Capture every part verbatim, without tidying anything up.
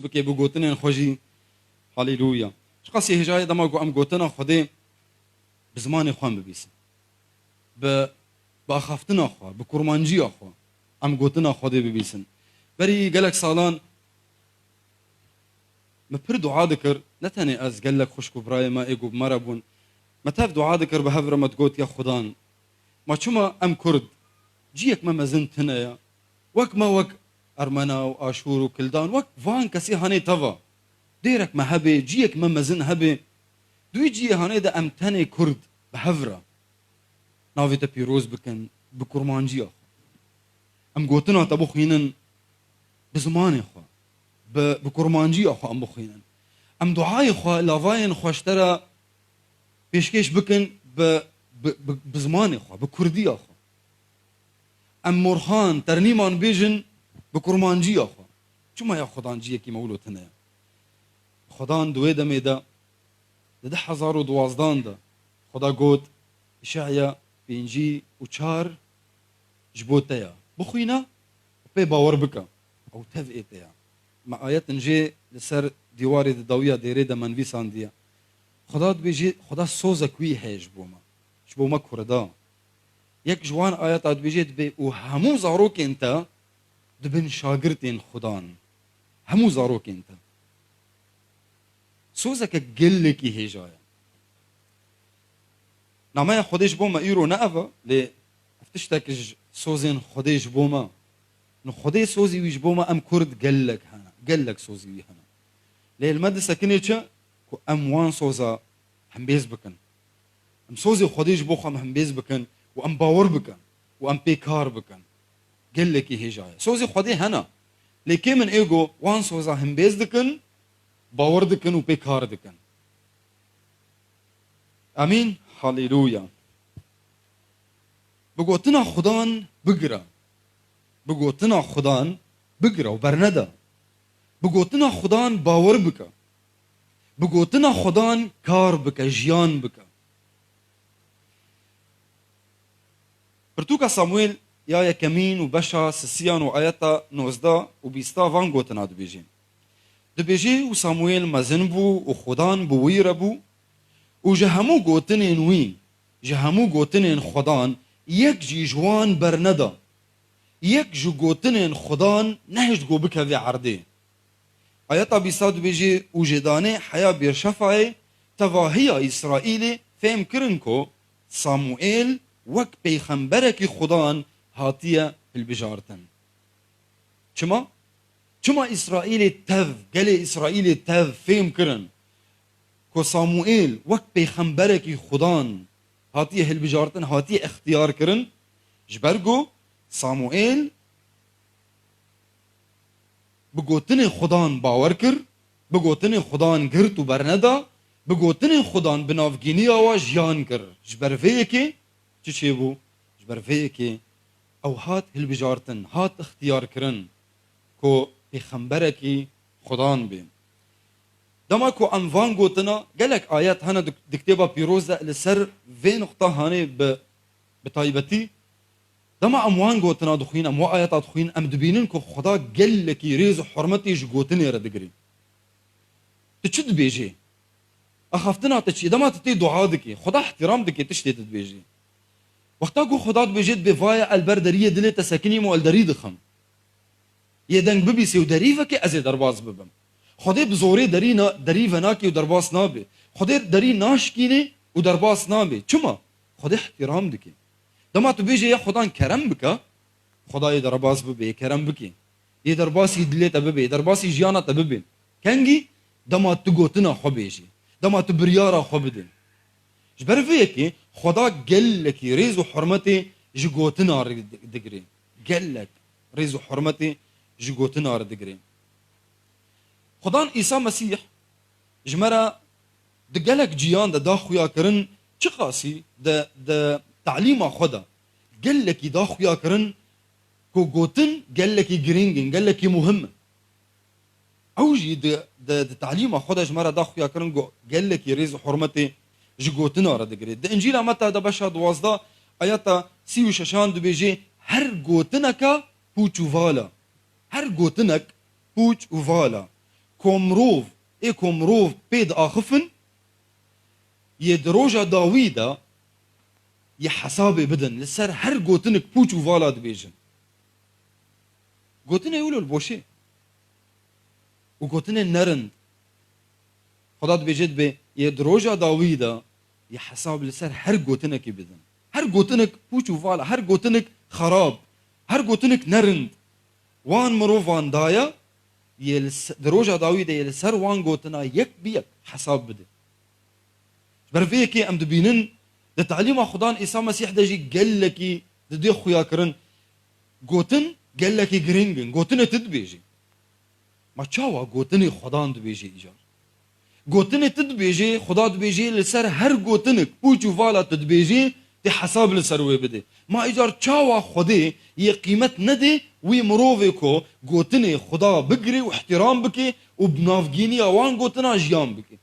bike bi gotinên xwe jî. Haleluya. Çiqasî hêja ye dema ku em gotina Xwedê bi zimanê xwe em bibîsin. Bi, bi axaftina xwe, bi kurmanciya xwe em gotina Xwedê bibîsin. Berî gelek salan me pir dua dikir, ne tenê ez, gelek xwişk û birayê me ê ku bi me re bûn. Me tev dua dikir, bi hev re me digot, ya Xudan, ma çima em Kurd ciyek me mezin tune ye? Wek me, wek Ermena û Aşûr û Kildan, wek van kesî hanê teva. Dêrek me hebe, ciyek me mezin hebe. Di wî ciyê hanê de em tenê Kurd bi hev re navê te pîroz bikin, bi kurmanciya xwe. Em gotina te bixwînin bi zimanê xwe, bi, bi kurmanciya xwe em bixwînin. Em duayê xwe, lavayên xwe ji te re pêşkêş bikin bi, bi, bi, bi zimanê xwe, bi kurdiya xwe. Em morxan, ternîman bêjin bi kurmanciya xwe. Çima ya Xudan ciyekî me wilo tune ye? Xudan di wê demê de, di du hezar û duwazdan de, Xuda got, Îşaya pêncî û çar ji bo te ya. Bixwîne û pê bawer bike. Ew tev ê te ya. Me ayetin jê li ser dîwarê di dawiya dêrê de me nivîsandiye. Xuda dibêjê, Xuda sozek wî heye ji bo me. Ji bo me Kurda. Yek ji wan ayeta dibêje, dibê, û hemû zarokên te dibin şagirtên Xudan. Hemû zarokên te. Sozeke gelekî hêja ye. Nameya Xwedê ji bo me îro ne ev e, lê ev tiştek ji sozên Xwedê ji bo me. Ni Xwedê sozî wî ji bo me, em Kurd gelek hene. Gelek sozî wî hene. Lê li me disekinê çi? Ku em wan soza hembêz bikin. Em sozê Xwedê ji bo xwe em hembêz bikin û em bawer bikin û em pê kar bikin. Gelekî hêja ye. Sozê Xwedê hene. Lê kê min ê go wan soza hembêz dikin, bawer dikin û pê kar dikin. Amîn. Haleluya. Bi gotina Xudan bigire. Bi gotina Xudan bigire û bernede. Bi gotina Xudan bawer bike. Bi gotina Xudan kar bike, jiyan bike. Pirtûka Samuêl ya yekemîn û beşa sisiyan û ayeta nozdeh û bîsta van gotina dibêje. Dibêje, û Samuêl mezin bû û Xudan bi wî re bû û ji hemû gotinên wî, ji hemû gotinên Xudan yek jî ji wan berneda. Yek ji gotinên Xudan nehişt ku bikeve erdê. Ayeta bîsta dibêje, û ji Danê heya Bêrşefayê tevahiya Îsraîlê fêm kirin ku Samuêl wek pêxemberekî Xudan hatiye hilbijartin. Çima? Çima Îsraîlê tev, gelê Îsraîlê tev fêm kirin ku Samuêl wek pêxemberekî Xudan hatiye hilbijartin, hatiye extiyar kirin? Ji ber ku Samuêl bi gotinê Xudan bawer kir, bi gotinê Xudan girt û berneda, bi gotinê Xudan bi navgîniya we jiyan kir. Ji ber vê yekê çi çêbû? Ji ber vê yekê ew hat hilbijartin, hat ixtiyar kirin ku pêxemberekî Xudan bê. Dema ku em van gotina, gelek ayet hene di, di kitêba pîroz de li ser vê nuqta hanê bi, bi taybetî, dema em wan gotina dixwîn, em wan ayeta dixwîn, em dibînin ku Xuda gelekî rêz û hurmetê ji gotinê re digirî. Tu çi dibêjî? Axaftina te çi ye? Dema tu tê dua dikî, Xuda îhtîram dike tiştê tu dibêjî. Wexta ku Xuda dibêje, dibê, vaye el ber deriyê dilê te sekinîm û el derî dixim. Yê deng bibîsê û derî vekê, ez ê derbas bibim. Xwedê bi zorê derî na-, derî venakê û derbas nabe. Xwedê derî naşkîne û derbas nabe. Çima? Xwedê îhtîram dike. Dema tu bêjê, ya Xudan kerem bike, Xuda yê derbas bibe, yê kerem bike. Yê derbasî dilê te bibe, yê derbasî jiyana te bibe. Kengî? Dema tu gotina xwe bêjî. Dema tu biryara xwe bidî. Ji ber vê yekê Xweda gelekî rêz û hurmetê ji gotina re di-, digire. Gelek rêz û hurmetê ji gotina re digire. Xudan Îsa Mesîh ji me re di gelek ciyan de da xuya kirin, çiqasî di, di talîma xwe de gelekî da xuya kirin ku gotin gelekî girîng in, gelekî muhim in. Ew jî di, di, di talîma xwe de ji me re da xuya kirin ku gelekî rêz û hurmetê ji gotina re digire. Di Încîla Meta de beşa duwazdeh ayeta sî û şeşan dibêje, her gotineke pûç û vala. Her gotinek pûç û vala. Ku mirov, ê ku mirov pê diaxifin, yê di roja dawî de yê hesabê bidin. Li ser her gotinik pûç û vala dibêjin. Gotinê wilo li boşê û gotinên nerind. Xweda dibêje dibê yê di roja dawî de yê hesab li ser her gotinekê bidin. Her gotinik pûç û vala, her gotinik xerab, her gotinik nerind wan mirovan daye, yê li se-, di roja dawî de yê li ser wan gotina yek bi yek hesab bide. Ji ber vê yekê em dibînin di talîma Xudan Îsa Mesîh de jî gelekî didê xuyakirin. Gotin gelekî giring in. Gotinê tu dibêjî. Ma çawa gotinê Xudan dibêjî îcar? Gotinê tu dibêjê, Xuda dibêjê, li ser her gotinik pûç û vala tu dibêjê, tê hesab li ser wê bidê. Ma îcar çawa Xwedê yê qîmet nedê wî mirovê ku gotinê Xuda bigirê û ihtiram bike û bi navgîniya wan gotina jiyan bike?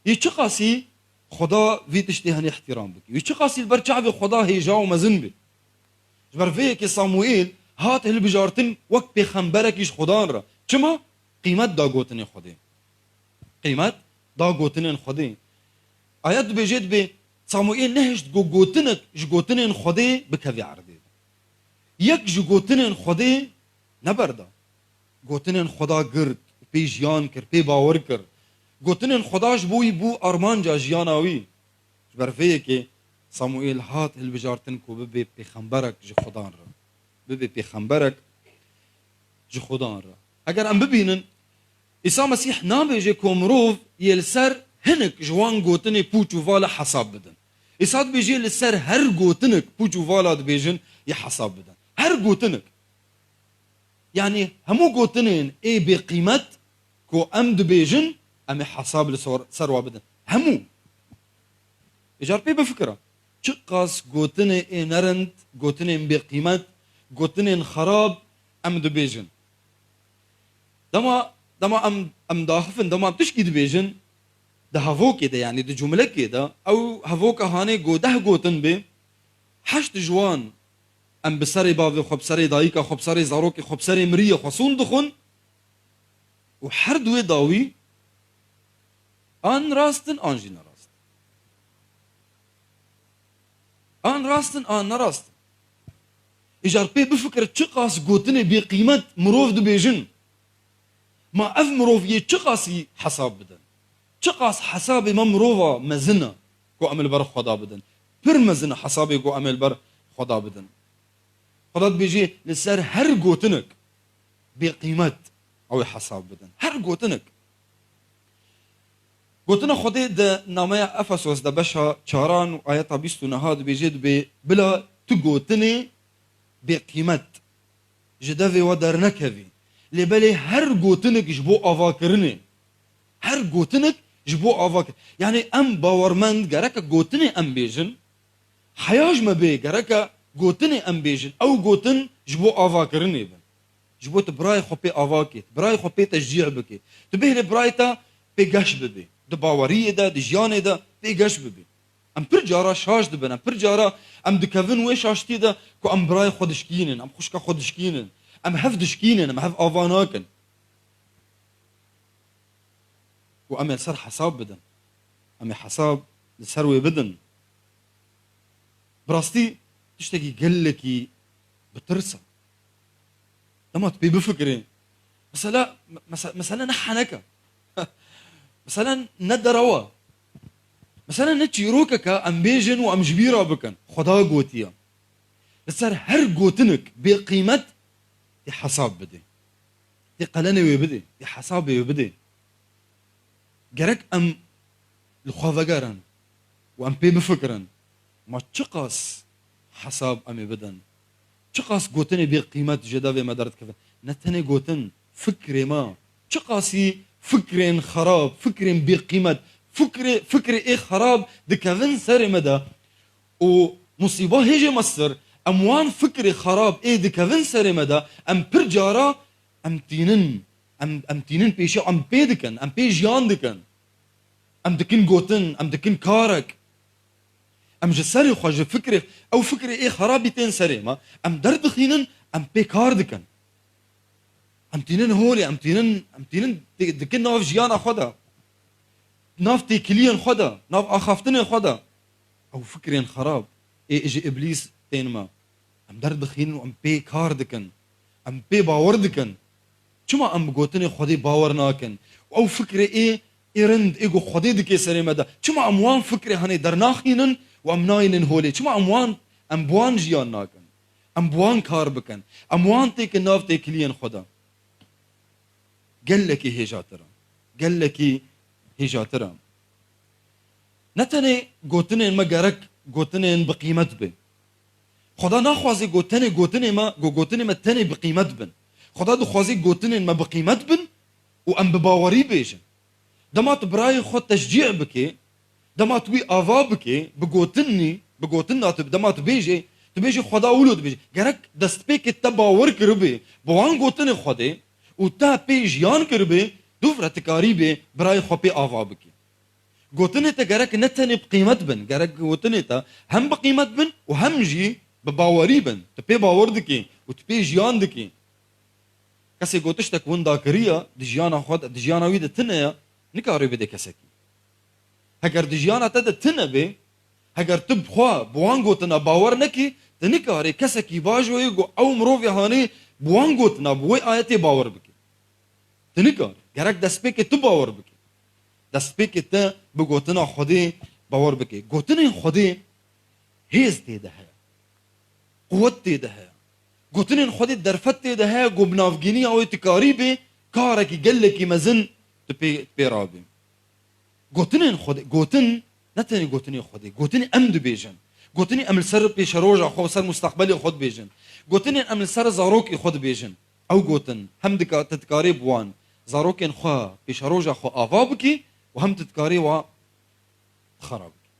Yê çiqasî Xweda vî tiştê henê ihtiram bike? Yê çiqasî li ber çavê Xweda hêja û mezin be? Ji ber vê yekê Samuêl hat hilbijartin wek pêxemberekî ji Xudan re. Çima? Qîmet da gotinê Xwedê. Qîmet da gotinên Xwedê. Ayet dibêje dibê Samuêl nehişt ku gotinek ji gotinên Xwedê bikeve erdê de. Yek ji gotinên Xwedê neberda. Gotinên Xweda girt û pê jiyan kir, pê bawer kir. Gotinên Xweda ji bo wî bû armanca jiyana wî. Ji ber vê yekê Samuêl hat hilbijartin ku bibe pêxemberek ji Xudan re. Bibe pêxemberek ji Xudan re. Eger em bibînin, Îsa Mesîh nabêje ku mirov yê li ser hinek ji wan gotinê pûç û vala hesab bidin. Îsa dibêje li ser her gotinek pûç û vala dibêjin yê hesab bidin. Her gotinek. Yanî hemû gotinên ê bêqîmet ku em dibêjin, em ê hesab li ser, ser wa bidin. Hemû. Îcar pê bifikira. Çiqas gotinê ê nerind, gotinên bêqîmet, gotinên xerab em dibêjin. Dema, dema em, em daxifin, dema em tişkî dibêjin, di hevokê de, yanî di cumlekê de, ew hevoka hanê go deh gotin bê, heşt ji wan em bi serê bavê xwe, bi serê dayika xwe, bi serê zarokê xwe, bi serê miriyê xwe sûn dixwin û her duwê dawî an rast in, an jî nerast in. An rast in, an nerast in. Îcar pê bifikire çiqas gotinê bêqîmet mirov dibêjin. Ma ev mirov yê çiqasî hesab bidin? Çiqas hesabê me mirova mezin e ku em li ber Xweda bidin. Pir mezin e hesabê ku em ê li ber Xweda bidin. Xweda dibêje li ser her gotinek bêqîmet ew ê hesab bidin. Her gotinek. Gotina Xwedê di nameya Efesos de beşa çaran û ayeta bîst û neha dibêje dibê bila tu gotinê bêqîmet ji devê we dernekevî. Lê belê her gotinek ji bo avakirinê. Her gotinek ji bo avakir-, yanî em bawermend gereke gotinê em bêjin, heya ji me bê gereke gotinê em bêjin, ew gotin ji bo avakirinê bin. Ji bo tu birayê xwe pê ava kê, birayê xwe pê teşcî bikê. Tu bêhne birayê te pê geş bibê. Di baweriyê de, di jiyanê de pê geş bibê. Em pir cara şaş dibin, em pir cara em dikevin wê şaştiyê de ku em birayê xwe dişkînin, em xwişka xwe dişkînin, em hev dişkînin, em hev ava nakin. Û em ê li ser hesab bidin. Em ê hesab li ser wê bidin. Bi rastî tiştekî gelekî bi tirs e. Dema tu pê bifikirî, mesela, mese-, mesele ne henek e. Mesele ne derew e. Mesele ne çîrokek e em bêjin û em ji bîra bikin. Xweda gotiye. Li ser her gotinik bê qîmet tê hesab bidê. Tê qelenê wê bidê. Tê hesabê wê bidê. Gerek em li xwe vegerin û em pê bifikirin. Ma çiqas hesab em ê bidin? Çiqas gotinê bê qîmet ji devê me derdikevin? Ne tenê gotin, fikrê me. Çiqasî fikrên xerab, fikrên bê qîmet, fikrê, fikrê ê xerab dikevin serê me de. Û musîba hê jê mestir, em wan fikrê xerab ê dikevin serê me de, em pir cara em tînin, em, em tînin pêşiya, em pê dikin, em pê jiyan dikin. Em dikin gotin, em dikin karek. Em ji serê xwe, ji fikrê, ew fikrê ê xerabî tên serê me, em derdixînin, em pê kar dikin. Em tînin holê, em tînin, em tînin di-, dikin nav jiyana xwe de. Nav têkiliyên xwe de, nav axaftinên xwe de. Ew fikrên xerab ê ji Îblîs tên me. Em derdixînin û em pê kar dikin. Em pê bawer dikin. Çima em bi gotinê Xwedê bawer nakin? Û ew fikrê ê, ê rind, ê ku Xwedê dike serê me de, çima em wan fikrê henê dernaxînin û em nayînin holê? Çima em wan, em bi wan jiyan nakin? Em bi wan kar bikin. Em wan têkin nav têkiliyên xwe de. Gelekî hêjatir e. Gelekî hêjatir e. Ne tenê gotinên me gerek gotinên bi qîmet be. Xweda naxwaze ku tenê gotinê me, ku gotinê me tenê bi qîmet bin. Xweda dixwaze gotinên me bi qîmet bin û em bi bawerî bêjin. Dema tu birayê xwe teşcî bikê, dema tu wî ava bikê, bi gotinî, bi gotina tu, dema tu bêjê, tu bêjê Xweda wilo dibêje. Gerek destpêkê te bawer kiribê bi wan gotinê Xwedê û te pê jiyan kiribê, dûvre tu karîbê birayê xwe pê ava bikê. Gotinê te gerek ne tenê bi qîmet bin, gerek gotinê te hem bi qîmet bin û hem jî bi bawerî bin. Tu pê bawer dikî û tu pê jiyan dikî. Kesê ku tiştek winda kiriye, di jiyana xwe de, di jiyana wî de tune ye, nikare bide kesekî. Heger di jiyana te de tune bê, heger tu bi xwe, bi wan gotina bawer nekî, tu nikarî kesekî bajo yê ku ew mirovê hanê bi wan gotina, bi wê ayetê bawer bikî. Tu nikarî. Gerek destpêkê tu bawer bikî. Destpêkê te bi gotina Xwedê bawer bikî. Gotinên Xwedê hêz tê de heye. Quwet tê de heye. Gotinên Xwedê derfet tê de heye ku bi navgîniya wê tu karî bê karekî gelekî mezin tu pê, pê rabê. Gotinên Xwedê, gotin, ne tenê gotinên Xwedê, gotinê em dibêjin. Gotinê em li ser pêşeroja xwe, ser mustaqbelê xwe dibêjin. Gotinên em li ser zarokê xwe dibêjin. Ew gotin, hem dika-, tu dikarê bi wan zarokên xwe, pêşeroja xwe ava bikî û hem tu dikarê wa xera bikî.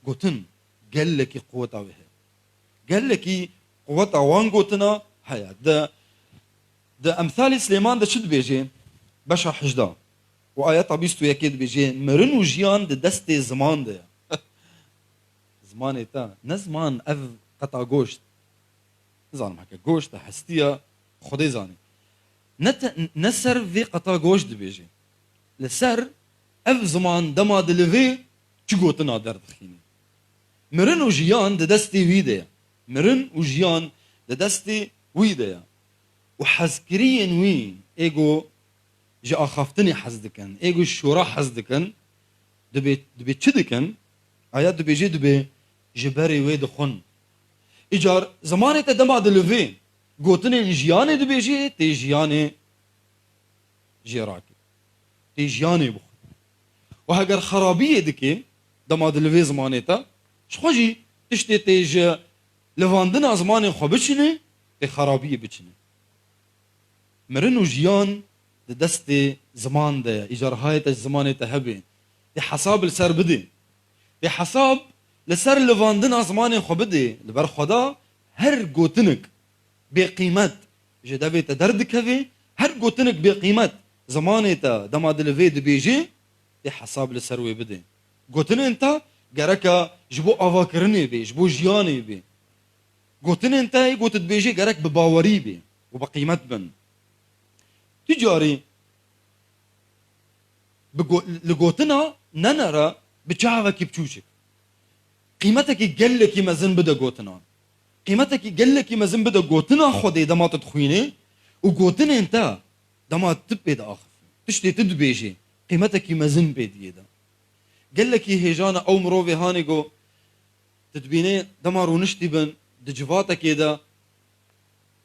Gotin gelekî quweta wê heye. Gelekî quweta wan gotina heye. Di, di Emsalê Silêman de çi dibêje? Beşa hejda û ayeta bîst û yekê dibêje, mirin û jiyan di destê ziman de ye. Zimanê te, ne ziman ev qeta goşt. Nizanim heke goşt e, hestiya Xwedê zanî. Ne te, ne ser vê qeta goşt dibêje. Li ser ev ziman dema dilivê çi gotina derdixîne. Mirin û jiyan di destê wî de ye. Mirin û jiyan di destê wî de ye. Û hezkiriyên wî, ê ku ji axaftinê hez dikin, ê ku ji şora hez dikin, dibê, dibê çi dikin? Aya dibêje, dibê ji berê wê dixwin. Îcar zimanê te dema dilivê, gotinên jiyanê dibêje, tê jiyanê jê rakê. Tê jiyanê bixwe. Û heger xerabiyê dikê, dema dilivê zimanê te, ji xwe jî tiştê tê ji livandina zimanê xwe biçine, tê xerabiyê biçine. Mirin û jiyan di destê ziman de ye. Îcar hayê te ji zimanê te hebe. Tê hesab li ser bidê. Tê hesab li ser livandina zimanê xwe bidê. Li ber Xweda her gotinik bêqîmet ji devê te derdikeve, her gotinik bêqîmet zimanê te dema dilivê dibêje, tê hesab li ser wê bidê. Gotinên te gereke ji bo avakirinê bê, ji bo jiyanê bê. Gotinên te, ê ku tu dibêjê, gerek bi bawerî bê û bi qîmet bin. Tu carî bi go-, li gotina nenere bi çavekî biçûçik. Qîmetekî gelekî mezin bide gotinan. Qîmetekî gelekî mezin bide gotina Xwedê dema tu dixwînî û gotinên te dema tu pê diaxifî. Tiştê tu dibêjî, qîmetekî mezin pê diyê de. Gelekî hêjan e ew mirovê hanê ku tu dibînî dema rûniştî bin di civatekê de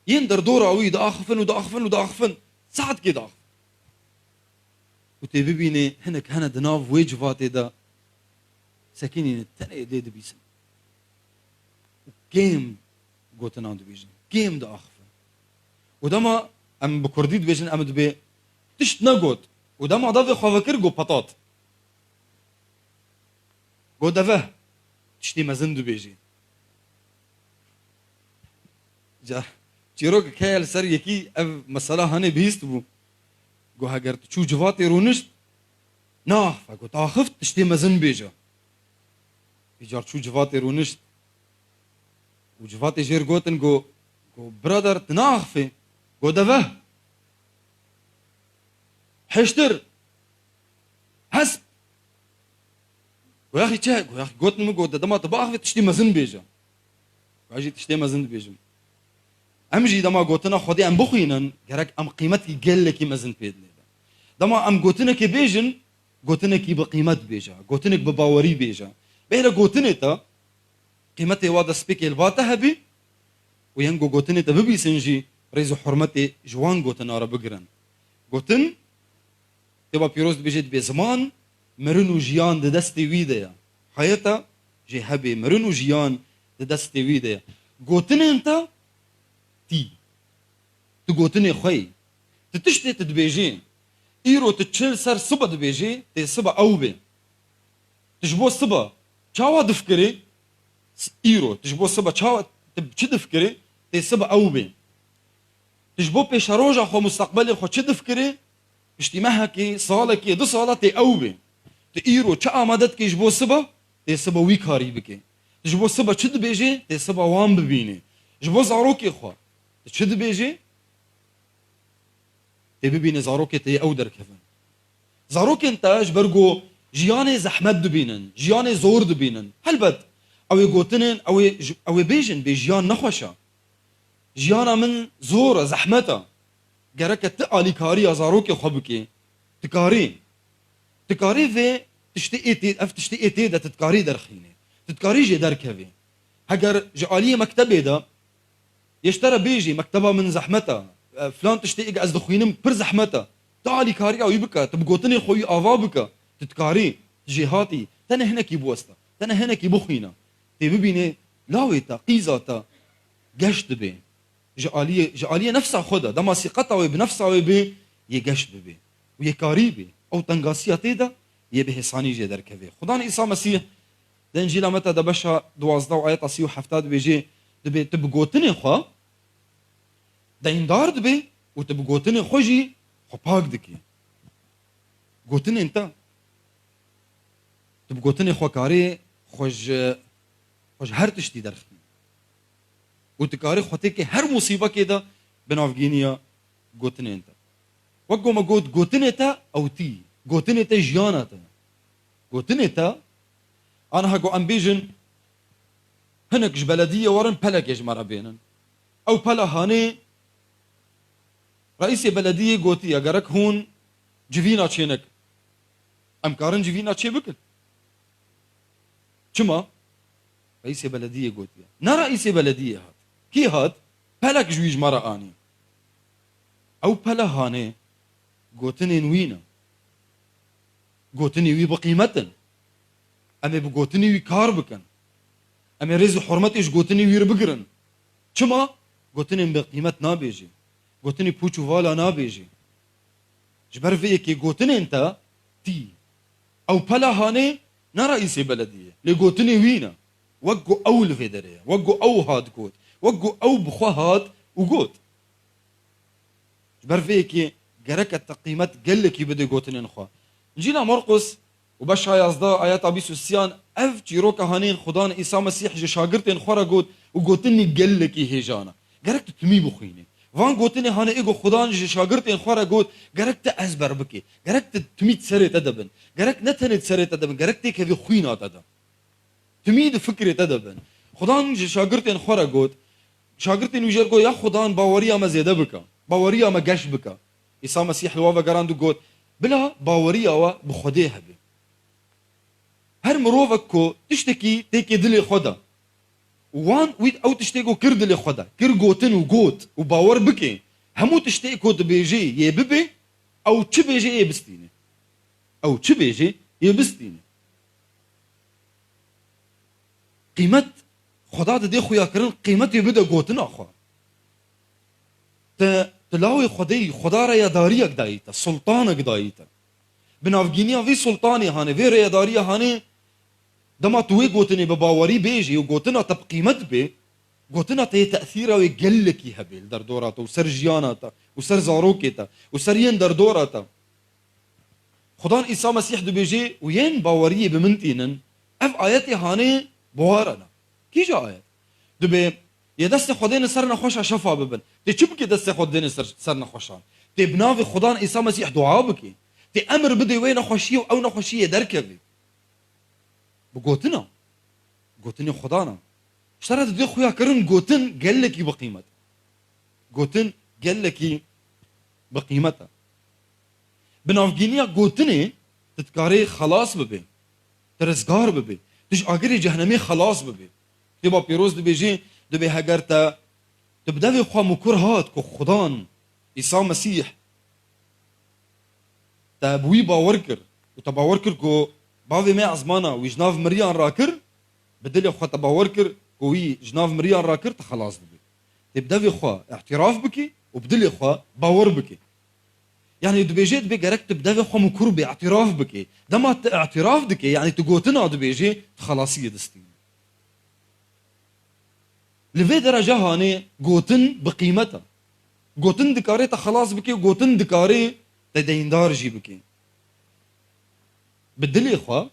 yên derdora wî diaxifin û diaxifin û diaxifin, saetkê diaxifin. Û tê bibînî hinek hene di nav wê civatê de sekinîne tenê dê dibîsin. Û kêm gotinan dibêjin, kêm diaxifin. Û dema em bi kurdî dibêjin, em dibê tişt negot. Û dema devê xwe vekir got petat. Got deve, tiştê mezin dibêjî. Ca, çîrok heye li ser yekî ev mesela hanê bihîst bû. Got heger tu çû civatê rûnişt, naxife. Got axift, tiştê mezin bêje. Îcar çû civatê rûnişt. Û civatê jêr gotin, got, got birader, tu naxifê. Go deve. Hiştir. Hesp. Go yaxî çi? Go yaxî gotin min go de dema tu biaxivî tiştî mezin bêje. Go ez jî tiştê mezin dibêjim. Em jî dema gotina Xwedê em bixwînin, gerek em qîmetî gelekî mezin pê dinê de. Dema em gotinekê bêjin, gotinekî bi qîmet bêje, gotinek bi bawerî bêje. Bêhre gotinê te, qîmetê wa destpêkê li ba te hebî û yên ku gotinê te bibîsin jî rêz û hurmetê ji wan gotina re bigirin. Gotin, Kitêba Pîroz dibêje, dibê ziman mirin û jiyan di destê wî de ye. Heyeta jê hebê, mirin û jiyan di destê wî de ye. Gotinên te tî. Tu gotinê xwe yî. Tu tiştê tu dibêjê. Îro tu çi li ser sibe dibêjê, tê sibe ew bê. Tu ji bo sibe çawa difikirê? S-, îro. Tu ji bo sibe çawa, tu çi difikirê? Tê sibe ew bê. Tu ji bo pêşeroja xwe, musteqbelê xwe çi difikirê? Piştî mehekê, salekê, du sala tê ew bê. Tu îro çi amade dikê ji bo sibe? Tê sibe wî karî bikê. Tu ji bo sibe çi dibêjê? Tê sibe wan bibînê. Ji bo zarokê xwe tu çi dibêjê? Tê bibîne zarokê te yê ew derkevin. Zarokên te ji ber ku jiyanê zehmet dibînin, jiyanê zor dibînin. Helbet, ew ê gotinên, ew ê ji, ew ê bêjin, bê jiyan nexweş e. Jiyana min zor e, zehmet e. Gereke tu alîkariya zarokê xwe bikê. Dikarî. Dikarî vê tiştê ê tê, ev tiştê ê tê de tu dikarî derxînê. Tu dikarî jê derkevê. Heger ji aliyê mektebê de yê ji te re bêjî, mekteba min zehmet e, e, filan tiştê ê ez dixwînim pir zehmet e. Tu alîkariya wî bike, tu bi gotinê xwe wî ava bike. Tu dikarî, tu jêhatî, tenê hinekî biweste, tenê hinekî bixwîne. Tê bibînê lawê te, qîza te geş dibe. Ji aliyê, ji aliyê nefsa xwe de, dema sîqeta wê bi nefsa wê bê, yê geş bibê. Û yê karî bê. Ew tengasiya tê de, yê bi hêsanî jê derkevê. Xudan Îsa Mesîh di Încîla Meta de beşa duwazdeh û ayeta sî û heft dibêjê, dibê tu bi gotinê xwe deyndar dibê û tu bi gotinê xwe jî xwe pak dikî. Gotinên te. Tu bi gotinê xwe karê xwe ji, xwe ji her tiştî derxî. Û tu karê xwe têkê her musîbekê de bi navgîniya gotinên te. Wek ku me got, gotinê te ew tî. Gotinê te jiyana te. Gotinê te, aniha ku em bêjin, hinek ji belediyê werin pelekê ji me re bênin. Ew pela hanê reîsê belediyê gotiye, gerek hûn civîna çênekin. Em karin civîna çê bikin. Çima? Reîsê belediyê gotiye. Ne reîsê belediyê hat. Kî hat? Pelek ji wî ji me re anî. Ew pela hanê gotinên wî ne. Gotinê wî bi qîmet in. Em ê bi gotinê wî kar bikin. Em ê rêz û hurmetê ji gotinê wî re bigirin. Çima? Gotinên bi qîmet nabêjê. Gotinê pûç û vala nabêjê. Ji ber vê yekê gotinên te tî. Ew pela hanê ne reîsê belediyê. Lê gotinê wî ne. Wek ku ew li vê derê ye. Wek ku ew hat got. Wek ku ew bi xwe hat û got. Ji ber vê yekê gereke te qîmet gelekî bidê gotinên xwe. Încîla Marqus û beşa yazdeh ayeta bîst û sêyan ev çîroka hanê Xudan Îsa Mesîh ji şagirtên xwe re got û gotinî gelekî hêja ne. Gerek tu timî bixwînî. Van gotinê hanê ê ku Xudan ji şagirtên xwe re got, gerek tu ezber bikî. Gerek tu timî di serê te de bin. Gerek ne tenê di serê te de bin, gerek têkevî xwîna te de. Timî di fikrê te de bin. Xudan ji şagirtên xwe re got, şagirtên wî jê re got, ya Xudan baweriya me zêde bike, baweriya me geş bike. Îsa Mesîh li wan vegerand û got, bila baweriya we bi Xwedê hebe. Her mirovek ku tiştekî têkê dilê xwe de û wan wî ew tiştê ku kir dilê xwe de, kir gotin û got û bawer bike, hemû tiştê ku dibêjê yê bibe, ew çi bêjê yê bistîne. Ew çi bêjê yê bistîne. Qîmet Xweda didê xuyakirin, qîmetê bide gotina xwe. Te, tu lawê Xwedê yî, Xweda reyedariyek dayî te, sultanek dayî te. Bi navgîniya vî sultanê hanê, vê reyedariya hanê, dema tu wê gotinê bi bawerî bêjî û gotina te bi qîmet bê, gotina te yê tesîra wê gelekî hebê li derdora te û ser jiyana te û ser zarokê te û ser yên derdora te. Xudan Îsa Mesîh dibêjê, û yên baweriyê bi min tînin, ev ayetê hanê bi wa re ne. Kîja ayet? Dibê, Yê destê xwe dêne ser nexweşa şefa bibin. Tê çi bikê destê xwe dêne ser, ser nexweşan? Tê bi navê Xudan Îsa Mesîh dua bikê. Tê emir bidê wê nexweşiyê û ew nexweşiyê derkevê. Bi gotina. Gotinê Xudan e. Ji te re didê xuya kirin gotin gelekî bi qîmet. Gotin gelekî bi qîmet e. Bi navgîniya gotinê tu dikarê xelas bibê. Tu rizgar bibê. Tu ji agirê cehnemê xelas bibê. Kitêba Pîroz dibêje, dibê heger te, tu bi devê xwe mukur hat ku Xudan, Îsa Mesîh, te bi wî bawer kir û te bawer kir ku bavê me ezmana wî ji nav miriyan rakir, bi dilê xwe te bawer kir ku wî ji nav miriyan rakir, tu xelas dibî. Tê bi devê xwe îtiraf bikî û bi dilê xwe bawer bikî. Yanî dibêje, dibê gerek tu bi devê xwe mukur bê, îtiraf bikî. Dema tu îtiraf dikî, yanî tu gotina dibêjî, tu xelasiyê distînî. Li vê dereca hanê gotin bi qîmet e. Gotin dikarê te xelas bike, gotin dikarê te deyndar jî bike. Bi dilê xwe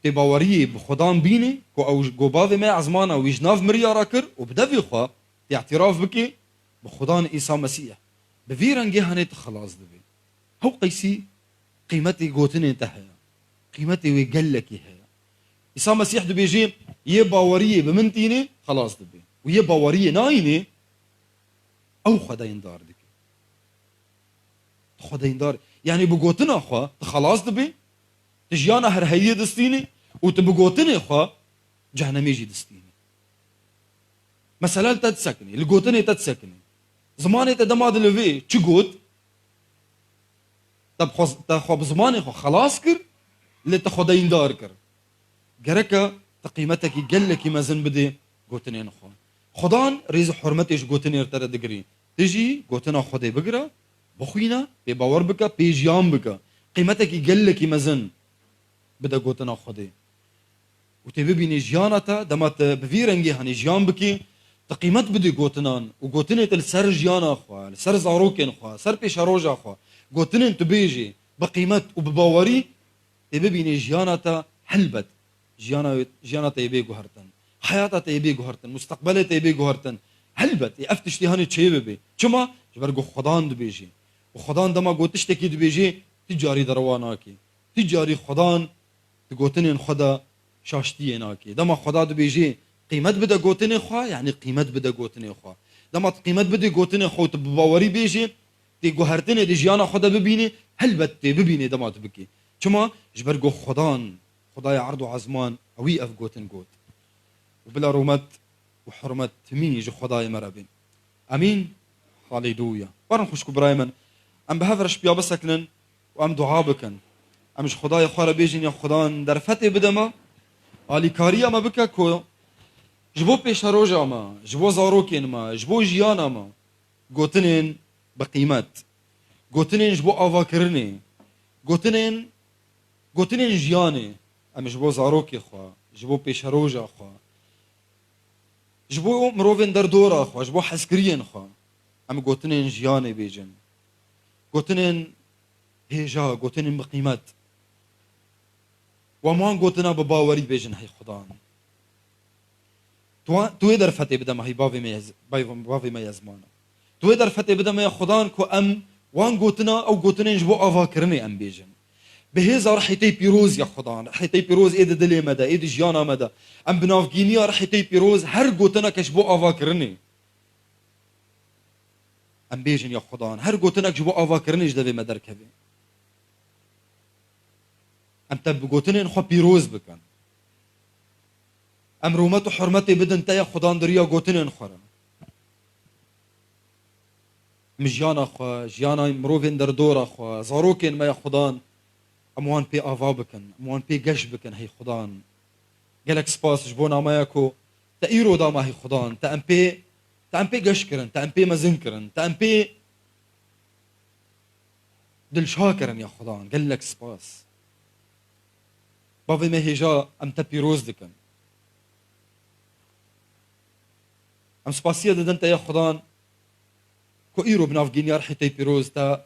tê baweriyê bi Xudan bînê ku ew ji, ku bavê me ezmana wî ji nav miriya re kir û bi devê xwe tê îtiraf bike bi Xudan Îsa Mesîh. Bi vî rengê hanê tu xelas dibî. Hew qeysî qîmetê gotinên te heye. Qîmetê wê gelekî heye. Îsa Mesîh dibêjê, yê baweriyê bi min tînê, xelas dibê. Û yê baweriyê nayînê, ew xwe deyndar dike. Tu xwe deyndar, yanî bi gotina xwe tu xelas dibê, tu jiyana herheyiyê distînî û tu bi gotinê xwe cehnemê jî distînî. Mesele li te disekinê, li gotinê te disekinê. Zimanê te dema dilivê çi got? Te bi xwe, te xwe bi zimanê xwe xelas kir, lê te xwe deyndar kir. Gereke te qîmetekî gelekî mezin bidê gotinên xwe. Xudan rêz û hurmetê ji gotinê te re digirî. Tu jî gotina Xwedê bigire, bixwîne, pê bawer bike, pê jiyan bike. Qîmetekî gelekî mezin bide gotina Xwedê. Û tê bibînî jiyana te, dema te bi vî rengî hanî jiyan bikî, te qîmet bidî gotinan û gotinê te li ser jiyana xwe, li ser zarokên xwe, ser pêşeroja xwe, gotinên tu bêjî bi qîmet û bi bawerî, tê bibînî jiyana te helbet, jiyana, jiyana te yê bê guhertin. Heyata te yê bê guhertin, musteqbelê te yê bê guhertin. Helbet, ê ev tiştî hanî çêbibe. Çima? Ji ber ku Xudan dibêjî. Û Xudan dema ku tiştekî dibêjî, tu carî derewa nakî. Tu carî Xudan di gotinên xwe de şaştiyê nake. Dema Xweda dibêje, qîmet bide gotinê xwe, yanî qîmet bide gotinê xwe. Dema tu qîmet bidî gotinê xwe û tu bi bawerî bêjî, tê guhertinê di jiyana xwe de bibînî, helbet tê bibînê dema tu bikî. Çima? Ji ber ku Xwedan, Xwedaya erd û ezman, ewî ev gotin got. Û bila rûmet û hurmet timî ji Xwedayê me re bê. Emîn. Halelûya. Werin xwişk û birayê min, em bi hev re ji piya bisekinin û em dua bikin. Em ji Xwedayê xwe re bêjin, ya Xwedan derfetê bide me, alîkariya me bike ku ji bo pêşeroja me, ji bo zarokên me, ji bo jiyana me gotinên bi qîmet, gotinên ji bo avakirinê, gotinên, gotinên jiyanê, em ji bo zarokê xwe, ji bo pêşeroja xwe, ji bo mirovên derdora xwe, ji bo hezkiriyên xwe, em gotinên jiyanê bêjin. Gotinên hêja, gotinên bi qîmet. Û em wan gotina bi bawerî bêjin, hey Xudan. Tu wan, tu wê derfetê bide me, hey bavê me yez-, bavê, bavê me yezmana. Tu wê derfetê bide me ya Xudan ku em wan gotina, ew gotinên ji bo avakirinê em bêjin. Bi hêza rihê te pîroz ya Xudan, rihê te pîroz ê di dilê me de, ê di jiyana me de. Em bi navgîniya rihê te pîroz her gotineke ji bo avakirinê. Em bêjin ya Xudan, her gotinek ji bo avakirinê ji devê me derkeve. Em te bi gotinên xwe pîroz bikin. Em rûmet û hurmetê bidin te ya Xudan di riya gotinên xwe re. Em jiyana xwe, jiyana mirovên derdora xwe, zarokên me ya Xudan, em wan pê ava bikin, em wan pê geş bikin, hey Xudan. Gelek spas ji bo nameya ku te îro da me, hey Xudan. Te em pê, te em pê geş kirin, te em pê mezin kirin, te em pê dilşa kirin ya Xudan. Gelek spas. Bavê me hêja, em te pîroz dikin. Em spasiye didin te ya Xudan ku îro bi navgîniya rihê te pîroz te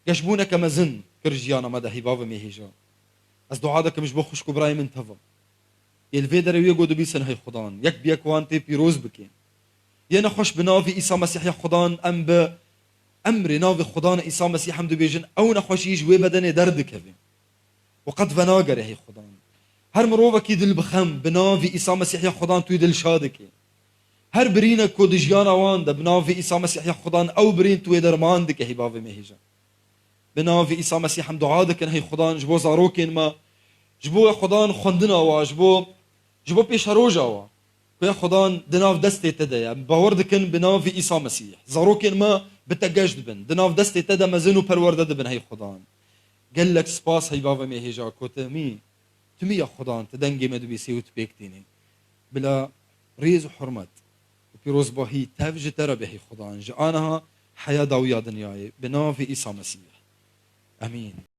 geşbûneke mezin kir jiyana me de, hey bavê me hêja. Ez dua dikim ji bo xwişk û birayê min teva. Yê li vê derê wê ku dibîsin, hey Xudan, yek bi yek wan tê pîroz bike. Yê nexweş bi navê Îsa Mesîh ya Xudan em bi emrê navê Xudan Îsa Mesîh em dibêjin, ew nexweşî ji wê bedenê derdikeve. Û qet venagere hey Xudan. Her mirovekî dil bi xem, bi navê Îsa Mesîh ya Xudan tu yê dilşa dike. Her birînek ku di jiyana wan de bi navê Îsa Mesîh ya Xudan ew birîn tu wê derman dike hey bavê me hêja. Bi navê Îsa Mesîh em dua dikin hey Xudan ji bo zarokên me, ji bo ya Xudan xwendina wa, ji bo, ji bo pêşeroja wa. Ku ya Xudan di nav destê te de ye. Em bawer dikin bi navê Îsa Mesîh. Zarokên me bi te geş dibin. Di nav destê te de mezin û perwerde dibin hey Xudan. Gelek spas hey bavê me hêja ku te mî, tu mî ya Xudan, tu dengê me dibîsî û tu pêk tînî. Bila rêz û hurmet û pîrozbahî tev ji te re be hey Xudan. Ji aniha heya dawiya dinyayê. Bi navê Îsa Mesîh. Emîn.